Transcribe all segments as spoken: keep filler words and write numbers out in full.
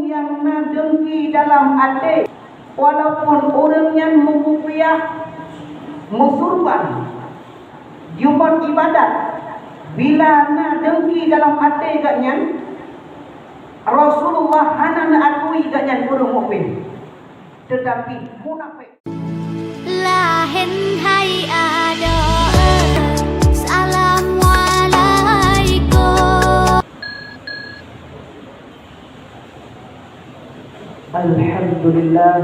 Nyang na deungki dalam até, walaupun ureuëng nyan meukupiah, meusurban, jimumat ibadat, bila na deungki dalam até geuh nyan, Rasulullah hana neuakui geuh nyan ureuëng mukmin, teutapi munafék. Laén hai adoe, assalamualaikum. Alhamdulillah.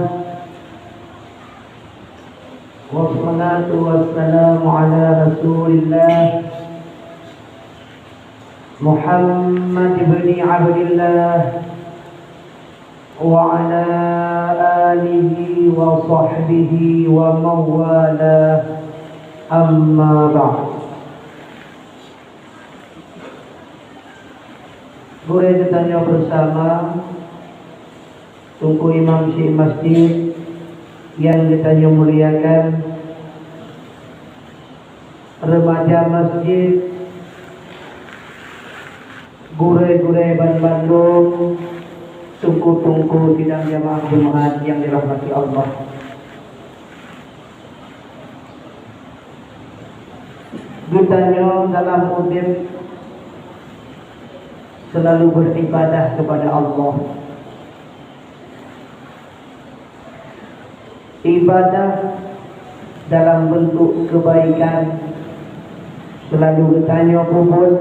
Wassalatu wassalamu ala Rasulillah Muhammad ibni Abdillah wa ala alihi wa sahbihi wa mawalah. Amma ba'd. Gurée geutanyoe bersama, Teungku Imam Syekh Masjid nyang geutanyoe muliakan, remaja masjid, gurée-gurée banmandum, teungku-teungku sidang jamaah Jumaat nyang dirahmati Allah. Geutanyoe dalam udeb selalu beribadah kepada Allah. Ibadah dalam bentuk kebaikan selalu geutanyoe peubuet,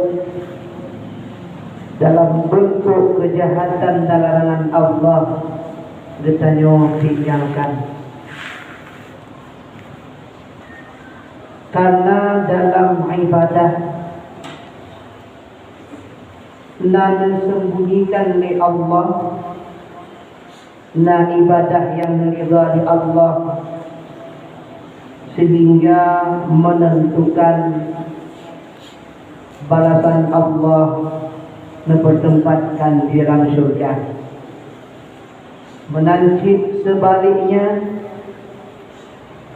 dalam bentuk kejahatan dan larangan Allah geutanyoe tinggalkan. Karena dalam ibadah na neusembunyikan lé Allah, na ibadah nyang neuridha lé Allah, sehingga menentukan balasan Allah neupeutempatkan di dalam syurga. Meunan cit seubaliknya,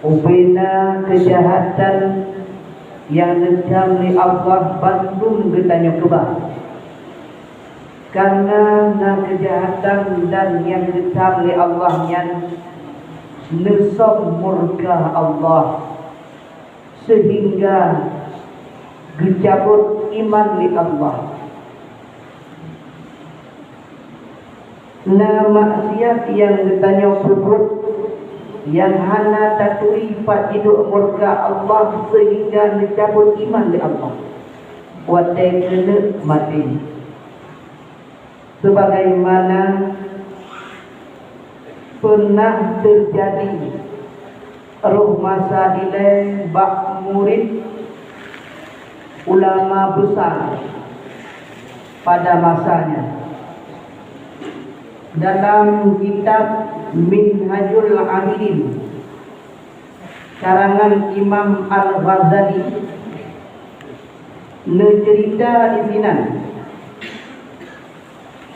ubena keujahatan nyang neucam lé Allah bandum geutanyoe keubah. Kareuna na keujahatan dan nyang geucam lé Allah nyan neusöm murka Allah, seuhingga geucabot iman lé Allah. Na maksiat nyang geutanyoe peubuet nyang hana taturi pat jiduek murka Allah seuhingga neucabot iman lé Allah watée keuneuk maté. Sebagaimana peunah teujadi rôh masa dilée bak murit ulama besar pada masanya. Dalam kitab Minhajul Abidin karangan Imam Al-Ghazali neuceurita disinan,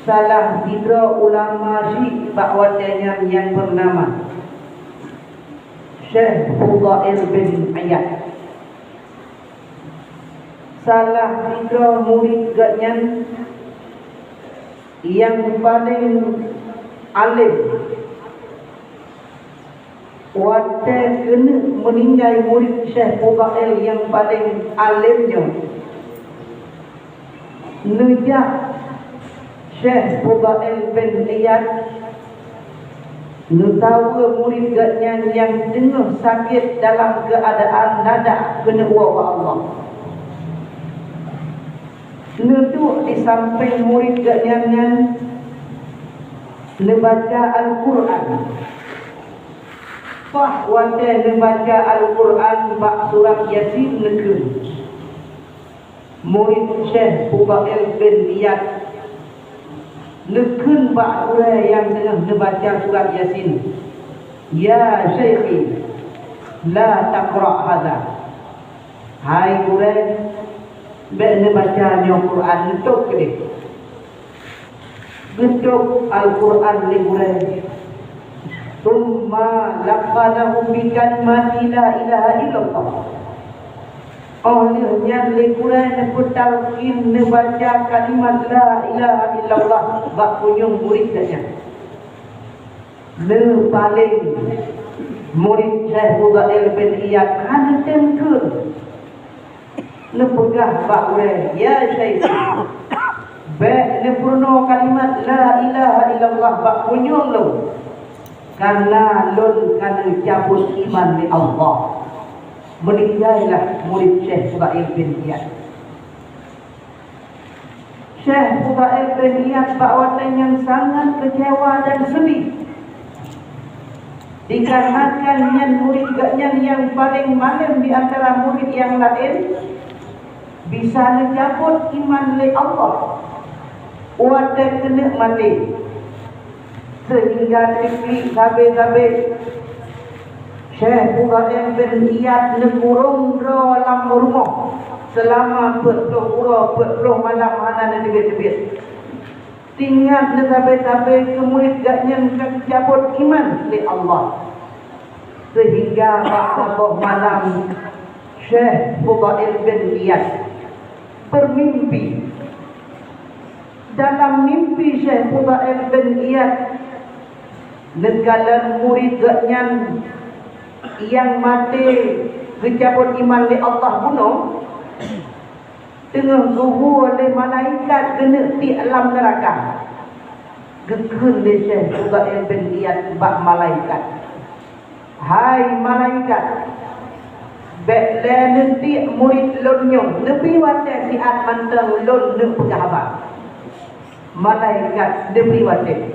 salah sidroe ulama syiek bak watée nyan nyang beunama Syekh Fudail bin Iyad. Salah sidroe murit geuhnyan nyang paleng além. Watée keuneuk meuninggai murit Syekh Fudail nyang paleng além nyoe, neujak Syekh Fudail bin Iyad neutawoe murit geuhnyan nyang teungoh sakét dalam keuadaan nadak keuneuk woe bak Allah. Neuduek di sampéng murit geuhnyan nyan neubaca Al-Qur'an. Paih watée neubaca Al-Qur'an bak surat Yasin neukheun, murit Syekh Fudail bin Iyad neukheun bak gurée nyang teungoh neubaca surat Yasin, "Ya Syaikhi, la taqra hadza." Hai gurée, bék neubaca nyoe Qur'an, neutôb keudeh. Geutôb Al-Qur'an lé gurée. Tsumma laqqanahu bi kalimati la ilaha illallah. Óh lheueh nyan lé gurée neupeutalkin neubaca kalimat la ilaha illallah bak punyueng murit geuh nyan. Neupaleng murit Syekh Fudail bin Iyad hana tém kheun. Neupeugah bak gurée, "Ya Syekh, bék neupeurunoe kalimat la ilaha illallah bak punyueng lôn, kareuna lôn ka neucabot iman lé Allah." Meuninggai lah murit Syekh Fudail bin Iyad. Syekh Fudail bin Iyad bak watée nyan sangat keucewa dan seudeh. Dikarenakan nyan murit geuh nyan nyang paleng malém di antara murit nyang laén, bisa neucabot iman lé Allah watée keuneuk maté. Seuhingga teuklik sabe-sabe, Syekh Fudail bin Iyad neukurong droe lam rumoh seulama peuet ploh uroe peuet ploh malam hana neuteubiet-teubiet. Teuingat neusabe-sabe keu murit geuh nyan ka geucabot iman lé Allah. Seuhingga bak saboh malam Syekh Fudail bin Iyad beumimpi. Dalam mimpi Syekh Fudail bin Iyad neukalon murit geuh nyan nyang maté geucabot iman lé Allah bunoe, teungoh geuwoe lé malaikat geuneuk tiek lam neuraka. Geukheun lé Syekh Fudail bin Iyad bak malaikat, "Hai malaikat, bék lé neutiek murit lôn nyoe, neubri watée siat mantong lôn neupeugah haba." Malaikat neubri watée,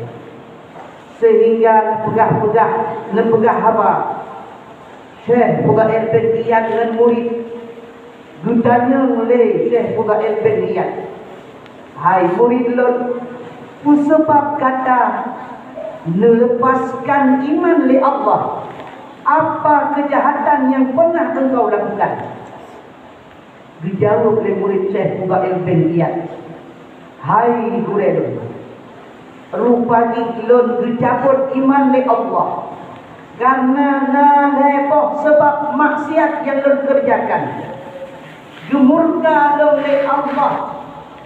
seuhingga neupeugah-peugah, neupeugah haba Syekh Fudail bin Iyad ngon murit. Geutanyong lé Syekh Fudail bin Iyad, "Hai murit lôn, peue sabab gata neuleupaskan iman lé Allah? Apa keujahatan nyang peunah engkau lakukan?" Geujaweueb lé murit Syekh Fudail bin Iyad, "Hai gurée lôn, rupa jih lôn geucabot iman lé Allah kareuna na lhée boh sabab maksiat nyang lôn keureujakan. Geumurka lôn lé Allah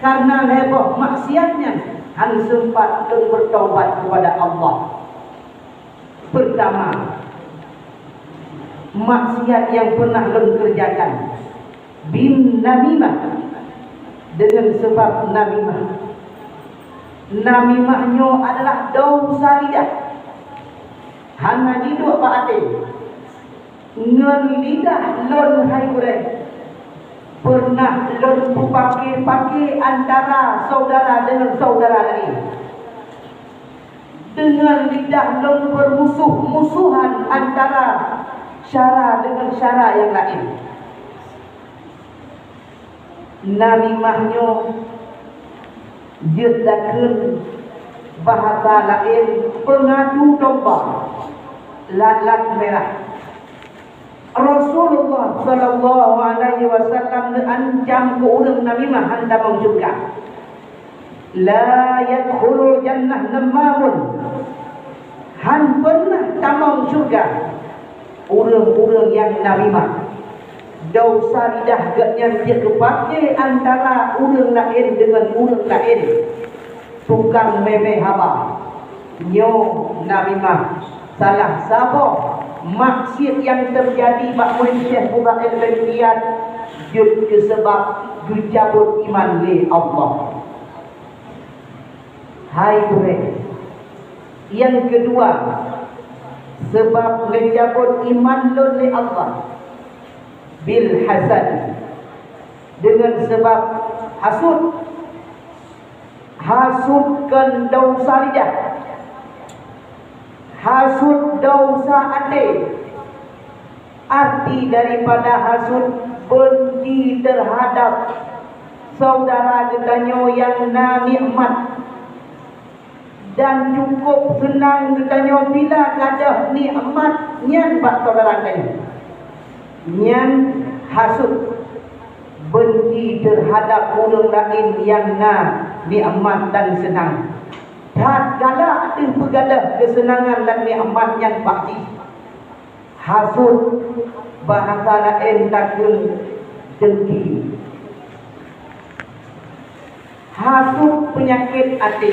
kareuna lhée boh maksiat nyan, hana seumpat lôn beutaubat keupada Allah. Peurtama, maksiat nyang peunah lôn keureujakan, bin namimah, deungon sabab namimah. Namimah nyoe adalah desya lidah, hana jiduek bak até. Ngon lidah lôn hai gurée, peunah lôn peupaké-paké antara syedara deungon syedara laén. Deungon lidah lôn beurmusoh-musohan antara syedara deungon syedara nyang laén." Namimah nyoe jeuet takheun bahasa laén peungadu domba, lalat mirah. Rasulullah sallallahu alaihi wasallam neuancam keu ureuëng namimah hana tamong syeuruga. "La yadkhulul jannah nammamun." Hana peunah tamong syeuruga ureuëng-ureuëng nyang namimah. Desya lidah geuh nyan jeuet geupaké antara ureuëng laén deungon ureuëng laén. Tukang mé-mé haba. Nyoe namimah salah saboh maksiat nyang teujadi bak murit Syekh Fudail bin Iyad, jeuet keu sabab geucabot iman lé Allah. Hai gurée, nyang keudua, sabab geucabot iman lôn lé Allah, bil hasad, deungon sabab hasut. Hasut kon desya lidah. Hasut desya até. Arti daripada hasut, benci terhadap saudara geutanyoe nyang na nikmat. Dan cukup seunang geutanyoe bila gadôh nikmat nyan bak saudara geutanyoe. Nyan hasut, benci terhadap ureuëng laén nyang na nikmat dan seunang. That galak teuh peugadôh keuseunangan dan nikmat nyan bak jih. Hasut, bahasa laén takheun Dengki. Hasut peunyakét até.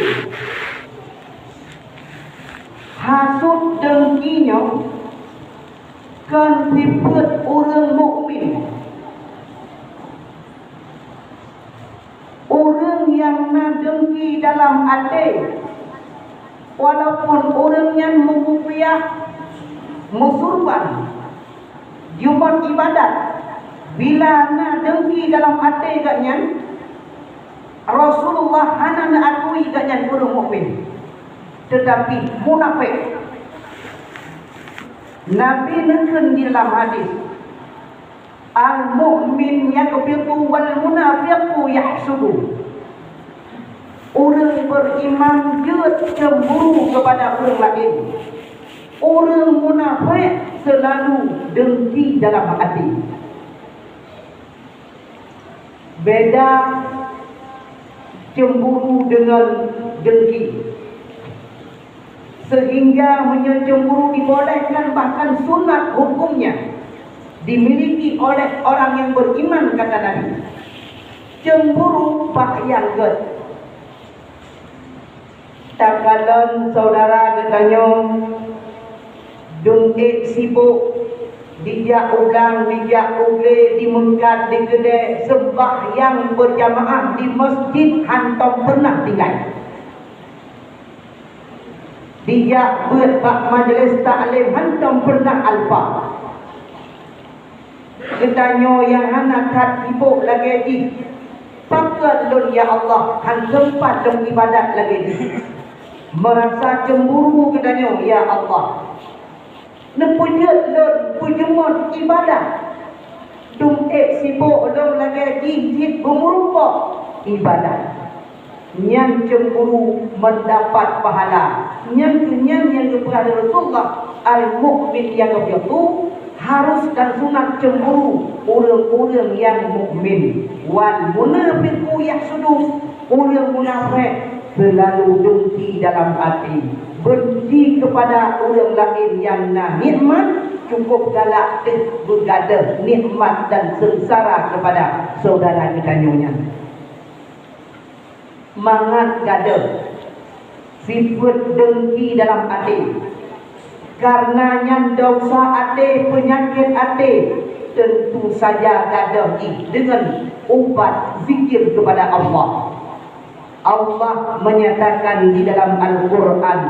Hasut dengki nyoe kon sifeuet ureuëng mukmin. Ureuëng nyang na dengki dalam até, walaupun ureuëng nyan meukupiah, meusurban, jeuet ibadat, bila na dengki dalam até geuh nyan, Rasulullah hana neuakui geuh nyan ureuëng mukmin, teutapi munafék. Nabi neukheun di dalam hadis, "Al-mu'min yaghbitu wal munafiqu yahsudu." Ureuëng beriman jeuet cemburu kepada ureuëng laén. Ureuëng munafék seulalu dengki dalam até. Beda cemburu dengan dengki. Sehingga meunyoe cemburu dibolehkan, bahkan sunat hukumnya dimiliki oleh orang yang beriman, kata Nabi. Cemburu bak nyang gét. Takalon saudara geutanyoe dum ék sibok, dijak u blang, dijak u glé, di meungkat, di keudè, seumbahyang beujamaah di masjid hantom peureunah tinggai. Dijak beuet bak majelis taklim hantom peureunah alpa. Geutanyoe nyang hana that sibok lagée jih, pakon lôn, ya Allah, han seumpat lôn ibadat lagée jih. Meurasa cemburu geutanyoe, ya Allah. Neupeujeuet lôn peujeumot ibadat. Dum ék sibok lôn lagée jih cit beumeurumpok ibadat. Nyan cemburu mendapat pahala. Nyan keuh nyan nyang geupeugah lé Rasulullah, al-mukmin yaghbitu, harus dan sunat cemburu ureuëng-ureuëng nyang mukmin. Wal munafiqu yahsudu, ureuëng munafék seulalu dengki dalam até, benci kepada ureuëng laén nyang na nikmat, cukup galak teuh beugadoh nikmat dan seungsara kepada saudara geutanyoe nyan. Mangat gadoh sifeuet dengki dalam até. Kareuna nyan desya até, peunyakét até, teuntu saja gadoh jih deungon ubat zikir kepada Allah. Allah menyatakan di dalam Al-Quran,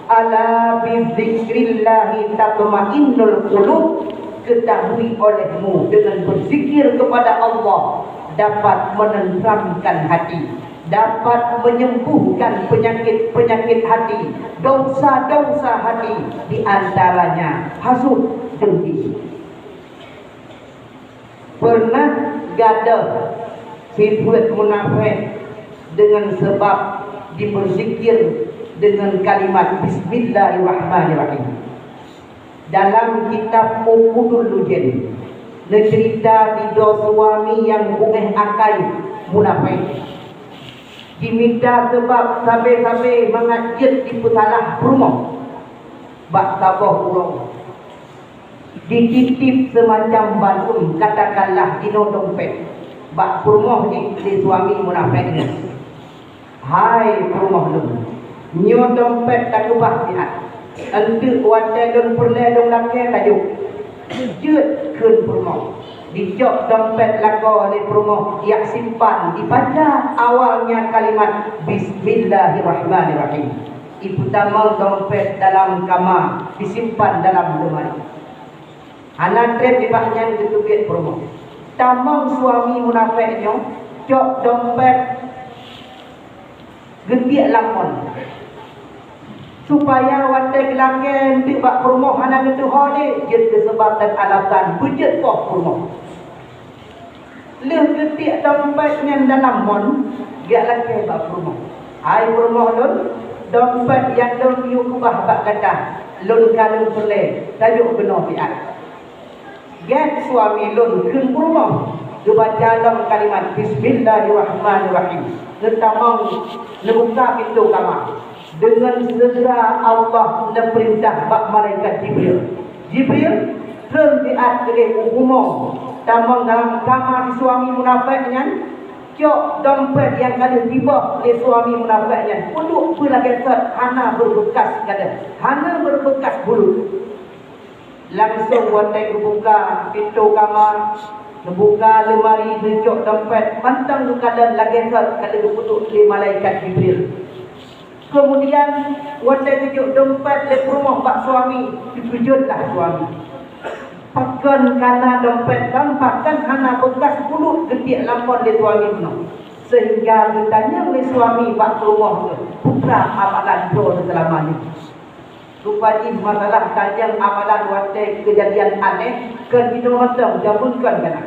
"Ala bizikrillahi tatmainnul qulub." Ketahui olehmu, dengan berzikir kepada Allah dapat menenteramkan hati, dapat menyembuhkan penyakit-penyakit hati, dosa-dosa hati, di antaranya hasut, dengki. Pernah gadoh sifeuet munafék dengan sebab diberzikir dengan kalimat Bismillahirrahmanirrahim. Dalam kitab Uqudul Lujen, neuceurita sidroe suami nyang beungéh akai munafék. Jimita seubab sabe-sabe mangat jeuet jipeusalah peurumoh bak saboh uroe. Jititip seumacam balum, katakanlah jinoe dompet, bak peurumoh jih lé suami munafék nyan. "Hai peurumoh lôn, nyoe dompet takeubah siat. Enteuk watée lôn peureulée lôn lakée tajok." Jeuet kheun peurumoh. Jicok dompet lakoe lé peurumoh, jak simpan, dibaca awalnya kalimat Bismillahirrahmanirrahim. Ipeutamong dompet dalam kama, disimpan dalam leumari. Hana treb nibak nyan geuteubiet peurumoh. Tamong suami munafék nyoe, cok dompet geutiek lam mon, supaya watée geulakée enteuk bak peurumoh hana geuteuho lé, jeuet keu seubab dan alasan beujeuet poh peurumoh. Lheueh geutiek dompet nyan dalam mon, geulakée bak peurumoh, "Hai peurumoh lôn, dompet nyang lôn yue keubah bak gata, lôn ka lôn peureulée, tajok keunoe siat." Gét suami lôn kheun peurumoh, geubaca lom kalimat Bismillahirrahmanirrahim. Neutamong, neubuka pintoe kama. Deungon seugera Allah neupeurintah bak malaikat Jibril, "Jibril, treun siat keudeh u bumoe, Tamong dalam kama si suami munafék nyan, cok dompet nyang ka lheueh jiboh lé suami munafék nyan, peuduek peue lagée sot hana beubeukas gadeuh, hana beubeukas bulut. Langsong watée geubuka pintoe kama, geubuka leumari, geucok dompet, mantong geukalon lagée sot ka lheueh geupeuduek lé malaikat Jibril. Keumudian, watée geujok dompet lé peurumoh bak suami, teukeujotlah suami. Pakon kana dompet ban bahkan hana beukas bulut geutiek lam phon lé suami bunoe, seuhingga geutanyong lé suami bak peurumoh geuh, "Peue teuma amalan droe seulama nyoe?" Rupa jih masalah tanyong amalan watée keujadian aneh kon jinoe mantong, jameun kon kana.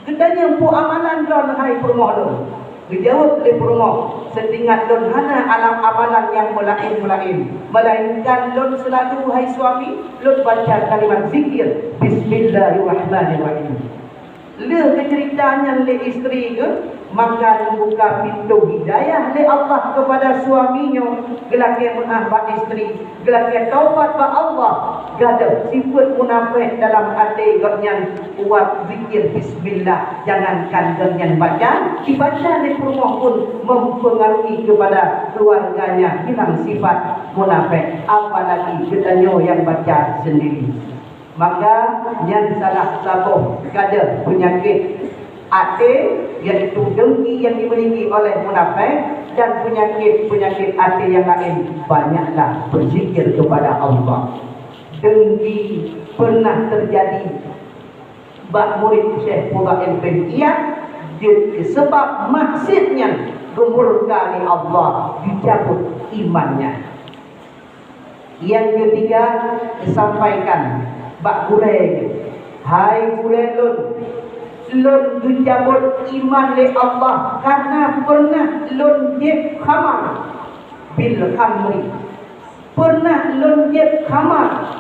Geutanyong, "Peue amalan droe hai peurumoh lôn?" Geujaweueb lé peurumoh, "Seutingat lôn hana alam amalan nyang meulaén-meulaén, meulainkan lôn seulalu hai suami lôn baca kalimat zikir, 'Bismillahirrahmanirrahim.'" Lheueh geuceurita nyan lé istri geuh, maka geubuka pintoe hidayah lé Allah keupada suami nyoe, geulakée meu'ah bak istri, geulakée taubat bak Allah, gadôh sifeuet munafék dalam até gobnyan, kuat zikir bismillah, jangankan gobnyan baca, dibaca lé peurumoh pun mempengaruhi keupada keuluwarganya hilang sifat munafék, apalagi geutanyoe nyang baca seundiri. Maka nyan salah saboh gadôh peunyakét até, yaitu dengki yang dimiliki oleh munafék, dan penyakit-penyakit até yang lain, banyaklah berzikir kepada Allah. Dengki pernah terjadi bak murid Syekh Fudail bin Iyad, jeuet keu seubab maksiet nyan geumurka lé Allah, geucabut iman nyan. Nyang keutiga, sampaikan bak gurée nyoe, "Hai gurée lôn, lôn geucabot iman lé Allah kareuna peureunah lôn jieb khamar, bil khamri. Peureunah lôn jieb khamar."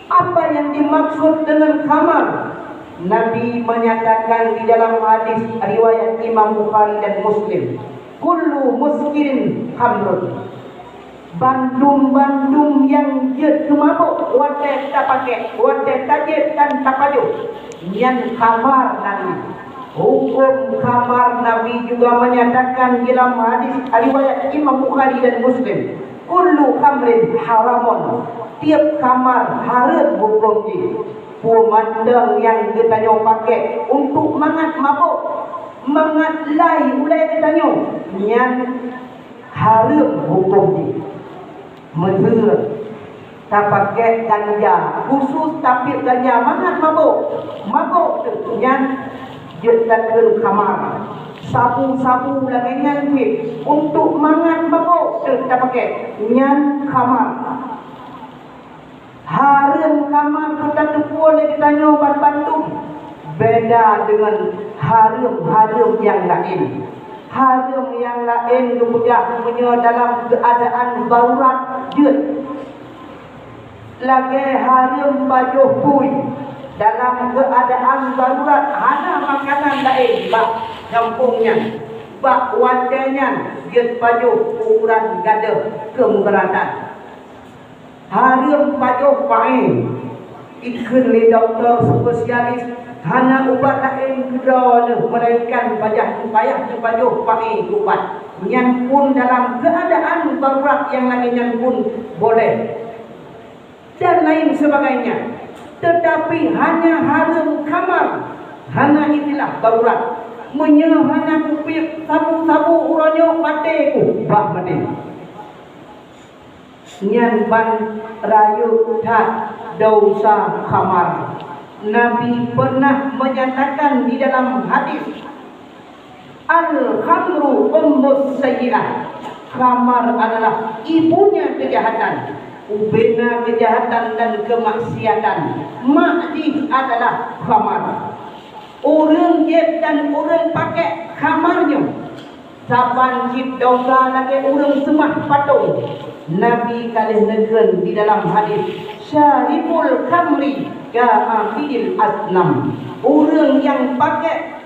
Apa yang dimaksud dengan khamar? Nabi menyatakan di dalam hadis riwayat Imam Bukhari dan Muslim, "Kullu muskirin khamrun." Bandum-bandum nyang jeuet keu mabök watée tapakék, watée tajieb dan tapajoh, nyan khamar nan nyan. Huköm khamar, Nabi juga menyatakan dalam hadis riwayat Imam Bukhari dan Muslim, "Kullu khamrin haramun." Tieb khamar hareuem huköm jih. Peue mantong nyang geutanyoe pakék untuk mangat mabök, mangat lai ulée geutanyoe, nyan hareuem huköm jih. Meuseu tapakék ganja, khusus tapieb ganja mangat mabök, mabök teuh nyan jeuet takheun khamar. Sabu-sabu lagée nyan cit untuk mangat mabök teuh tapakék, nyan khamar. Hareuem khamar keu tateupeue lé geutanyoe banmandum, beda deungon hareuem-hareuem nyang laén. Hareuem nyang laén geupeugah meunyoe dalam keuadaan darurat jeuet. Lagée hareuem pajoh bui, dalam keuadaan darurat hana makanan laén bak gampông nyan, bak watée nyan jeuet pajoh ukuran gadôh keumudaratan. Hareuem pajoh paéh, ikheun lé dokto spesialis, hana ubat laén keudroe lheueh meulainkan payah, payah neupajoh paéh ubat. Nyan pun dalam keuadaan darurat nyang lagée nyan pun boleh, dan lain sebagainya. Teutapi hanya hareuem khamar, hana istilah darurat. Meunyoe hana kupieb sabu-sabu uroe nyoe maté ku, bah maté. Nyan ban rayeuk that desya khamar. Nabi pernah menyatakan di dalam hadis, "Al-khamru ummus sayyi'ah." Khamar adalah ibunya kejahatan, ubena kejahatan dan kemaksiatan. Mak jih adalah khamar. Ureuëng jieb dan ureuëng pakék khamar nyoe, saban cit desya lagée ureuëng seumah patong. Nabi ka lheueh neukheun di dalam hadis, "Syaribul khamri ka akilil asnam." Ureuëng nyang pakék,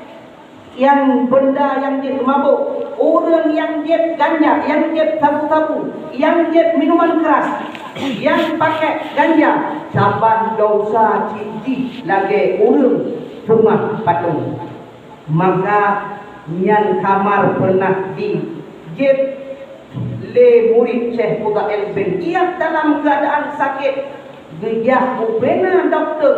nyang benda nyang jeuet mabök, ureuëng nyang jieb ganja, nyang jieb sabu-sabu, nyang jieb minuman keras, Nyang pakai ganja saban dosa cit jih lagée ureuëng seumah patong. Maka nyan Khamar pernah jieb lé murit Syekh Fudail bin Iyad dalam keuadaan sakét. Geujak ubena dokto,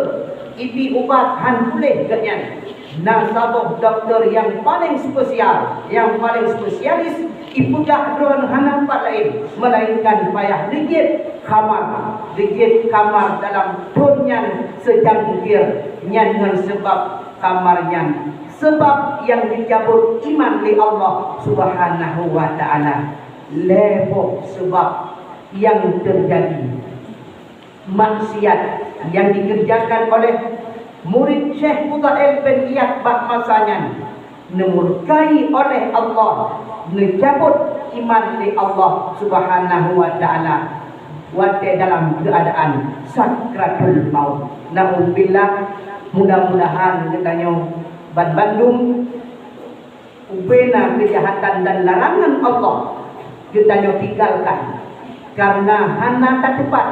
ibi ubat hán puléh geuhnyan. Na saboh dokto nyang paleng spesial, nyang paleng spesialis, ipeugah droe hana ubat laén, melainkan payah neujieb Khamar. Neujieb Khamar dalam thon nyan seucangkir, nyan ngon seubab Khamar nyan, seubab nyang jicabot iman lé Allah Subhanahu wa Ta'ala. Lhée boh seubab nyang teujadi. Maksiat nyang dikerjakan oleh murit Syekh Fudail bin Iyad bak masa nyan, neumurkai oleh Allah, neucabot iman lé Allah Subhanahu wa Ta'ala watée dalam keuadaan sakratul maut. Naudzubillah, mudah-mudahan geutanyoe banbandum ubena keujahatan dan larangan Allah geutanyoe tinggalkan, kareuna hana tateupat.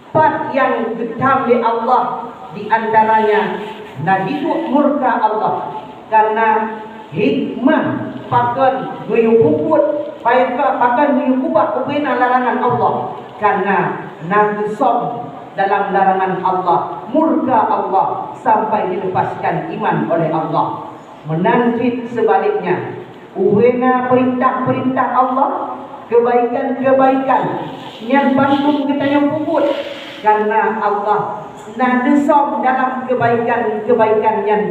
Pat nyang geutam lé Allah, di antaranya na jiduek murka Allah, kareuna hikmah pakon geuyue peubuet, pakon geuyue keubah ubena larangan Allah, kareuna na geusöm dalam larangan Allah, murka Allah, sampai dilepaskan iman oleh Allah. Meunan cit seubaliknya, ubena peurintah-peurintah Allah, keubaikan-keubaikan nyang bandum geutanyoe peubuet, kareuna Allah na geusöm dalam keubaikan-keubaikan nyan,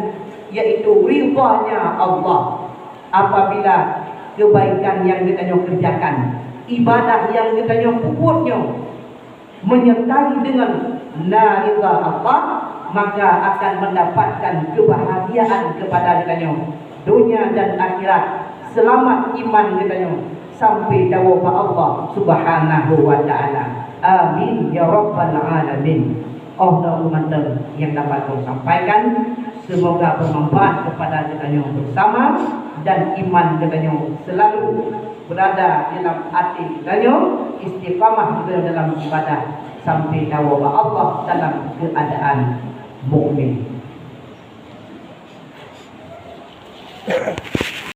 yaitu ridha-Nya Allah. Apabila keubaikan nyang geutanyoe keureujakan, ibadah nyang geutanyoe peubuet nyoe, menyertai deungon na ridha Allah, maka akan mendapatkan keubahgiaan keupada geutanyoe donya dan akhirat, seulamat iman geutanyoe sampai tawoe bak Allah Subhanahu wa Ta'ala. Amin ya rabbal alamin. Oh, nyoe mantong nyang dapat lôn sampaikan. Semoga bermanfaat kepada geutanyoe bersama dan iman geutanyoe selalu berada dalam até geutanyoe, istiqamah geutanyoe dalam ibadah sampai tawoe bak Allah dalam keuadaan mukmin.